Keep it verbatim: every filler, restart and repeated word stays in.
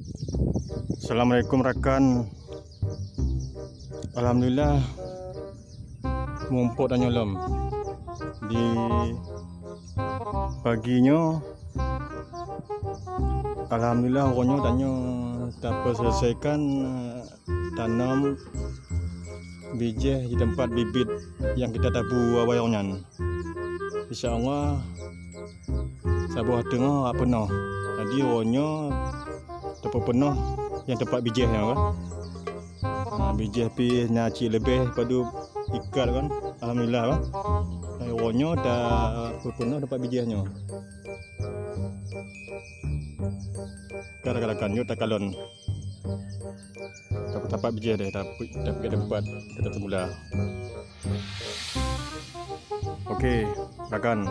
Assalamualaikum rakan. Alhamdulillah, mumpok tanyoe lom di pagi nyoe. Alhamdulillah, uroe nyoe tanyoe tapeuselesaikan, eh, tanom bijéh di teumpat bibit nyang kita tabu awai nyan. Insya Allah, saboh teungoh ka peunoh. Jadi, uroe nyoe tapeupeunoh nyang teumpat bijéh nyoe kan. Ha, bijéh pih na cit leubeh padub ikat kan. Alhamdulillah kan. Hai, uroe nyoe tapeupeunoh teumpat bijéh nyoe. Ka rakan-rakan, yuk takalon. Tapat bijéh deh, tapi tapi ada tempat kita semula. Okey, rakan.